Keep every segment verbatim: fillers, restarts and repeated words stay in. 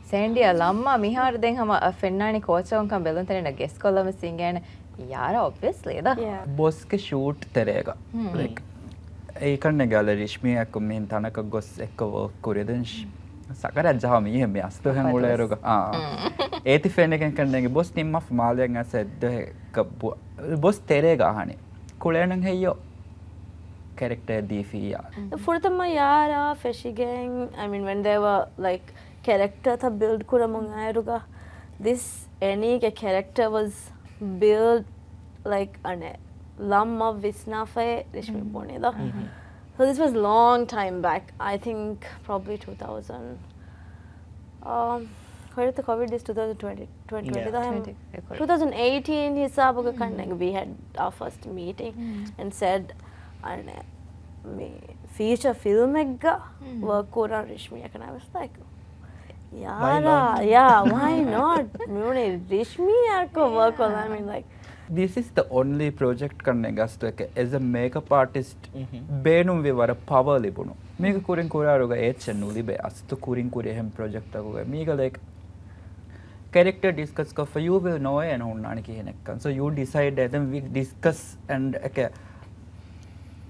ސޭންޑިއާ ލައްމާ މިހާރު ދެން ހަމަ ފެންނާނީ ކޯޗަށް ކަން ބެލުން ތެރޭނަ ގެސް ކޮށްލަމެސް އިނގޭނެ ޔާރާ އޮބްވިއަސްލީ ދޯ. ބޮސްގެ ޝޫޓް ތެރޭގަ. ލައިކް، އެ ކަންނޭނގެ އަލަ ރިޝްމީއަކު މިހެން ތަނަކަށް ގޮސް އެއްކޮށް ވޯކް ކުރި ދެން ސަކަރާތް ޖަހާ މީހެއް މި އަސްލު ހެން އުޅޭރުގަ. އާ. އޭތި ފެނިގެން ކަންނޭނގެ ބޮސް ނިންމާފަ މާލެއަށް އަސް އެއްދުވަހެއްގަ ބޮސް ތެރޭގަ އަހަނީ. ކުޅޭނަން ހެއްޔޯ ކެރެކްޓަރ ދީފިއްޔާ. ފުރަތަމަ ޔާރާ ފެށިގެން، I mean, when they were, like, ކެރެކްޓަރތައް ބިލްޑް ކުރަމުން އައިރުގަ، this އެނީގެ ކެރެކްޓަރ ވަޒް ބިލްޑް، ލައިކް، އަނެއް ލައްމަ ވިސްނާފައި ރިޝްމީ ބުނި ދޯ. So this was long time back. I think probably two thousand. Um, ކޮވިޑް އިސް ޓޫ ތައުސަންޑް ޓްވެންޓީ ޓްވެންޓީ ދޯ. ޓްވެންޓީ ޓްވެންޓީ. ޓޫ ތައުސަންޑް އެއިޓީން ހިސާބުގަ ކަންނޭނގެ we had our first meeting and said, އަނެއް މި ފީޗަ ފިލްމެއްގަ ވޯކް ކުރަން ރިޝްމީއަކަށް ނަވެސް ލައިކް. ޔާރާ، yeah, why not? މިވަނީ ރިޝްމީއަކު ވޯކް ކޮށްލާ މި ލައިކް. This is the only project ކަންނޭނގެ އަސްލު އެކެ as a makeup artist ބޭނުންވި ވަރަށް ޕަވަރ ލިބުނު. މީގެ ކުރިން ކުރާރުގަ އޭޗެއް ނުލިބޭ އަސްތު ކުރިން ކުރި އެހެން ޕްރޮޖެކްޓްތަކުގަ. މީގަ ލައިކް ކެރެކްޓަރ ޑިސްކަސް ކޮށްފަ you will know އޭނަ ހުންނާނީ ކިހިނެއްކަން. So you decide and then we discuss and އެކެ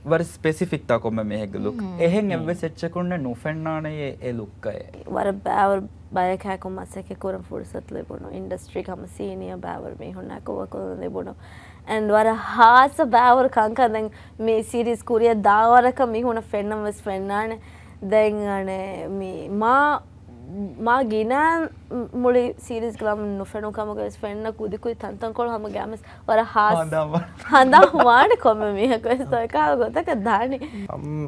ވަރަށް ސްޕެސިފިކްތާ ކޮންމެ މީހެއްގެ ލުކް. އެހެން އެއްވެސް އެއްޗަކުންނެއް ނުފެންނާނެޔޭ އެ ލުކްގައޭ. ވަރަށް ބާވަރު ބަޔަކާއެކު މަސައްކަތް ކުރަން ފުރުސަތު ލިބުނު. އިންޑަސްޓްރީގެ ހަމަ ސީނިއަ ބާވަރު މީހުންނާއެކު ވަކިވެ ލިބުނު. އެންޑް ވަރަށް ހާއްސަ ބާވަރު ކަންކަން ދެން މި ސީރީޒް ކުރިއަށް ދާ ވަރަކަށް މީހުންނަށް ފެންނަން ވެސް ފެންނާނެ. ދެން އަނެއް މި މާ މާ ގިނަ މުޅި ސީރީޒްގެ ލަމް ނުފެނުނު ކަމުގަ ވެސް ފެންނަ ކުދިކުދި ތަންތަންކޮޅު ހަމަ ގައިމުވެސް ވަރަށް ހާސް ހަނދާން ވާނެ ކޮންމެ މީހަކު ވެސް އެކާ ގޮތަކަށް ދާނީ.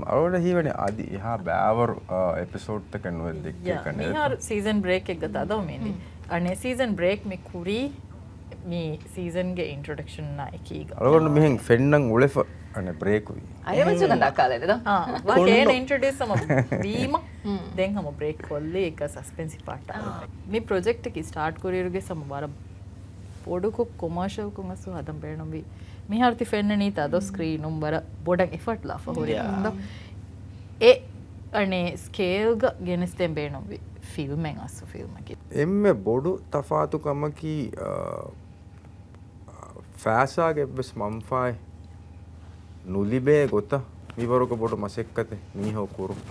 އަޅުގަނޑަށް ހީވަނީ އަދި އެހާ ބާވަރު އެޕިސޯޑްތަކެއް ނުވެ ދެއްކޭ ކަން. މިހާރު ސީޒަން ބްރޭކެއްގަ ތަދޯ މިންދި. އަނެއް ސީޒަން ބްރޭކް މި ކުރީ މި ސީޒަންގެ އިންޓްރޮޑަކްޝަން އެކީގަ. އަޅުގަނޑު މިހެން ފެންނަން އުޅެފަ އަނެއް ބްރޭކު ވީ. އަރިމައްޗުގަ ދައްކާލެއް ދޯ. އާ، ވާ ކޭން އިންޓްރޮޑިއުސް ހަމަ ވީމަ. ދެން ހަމަ ބްރޭކް ކޮށްލީ އެއްގަ ސަސްޕެންސި ޕާޓް. މި ޕްރޮޖެކްޓަކީ ސްޓާޓް ކުރިއިރުގެ ހަމަ ވަރަށް ބޮޑުކޮށް ކޮމާޝަލްކޮށް އަސް ހަދަން ބޭނުންވީ. މިހާރު ތި ފެންނަނީ ތަދޯ ސްކްރީނުން ވަރަށް ބޮޑަށް އެފަޓް ލާފަ ހުރި ކަމުން ދޯ. އެ އަނެއް ސްކޭލްގަ ގެނެސްދޭން ބޭނުންވި ފިލްމެއް އަސް ފިލްމަކީ. އެންމެ ބޮޑު ތަފާތު ކަމަކީ، އާ، ފައިސާގެ އެއްވެސް މަންފާއެއް ނުލިބޭ ގޮތަށް މިވަރުގެ ބޮޑު މަސައްކަތެއް މީހޯ ކުރުން.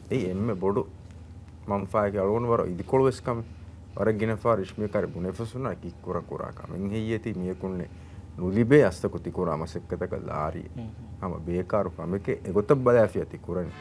އެއީ އެންމެ ބޮޑު މަންފާއެކޭ. އަޅުގަނޑު ވަރަށް އިދިކޮޅުވެސް ކަމެއް. ވަރަށް ގިނަ ފަހަރު ރިޝްމީ ކަރެ ބުނެފަސުން އަކި ކުރަ ކުރާ ކަމެއް ހެއްޔޭތީ މިޔަކުންނެ ނުލިބޭ އަސްތަކު ތިކުރާ މަސައްކަތަކަށް ލާރި. ހަމަ ބޭކާރު ކަމެކޭ އެގޮތަށް ބަލާފިޔާ ތި ކުރަނީ.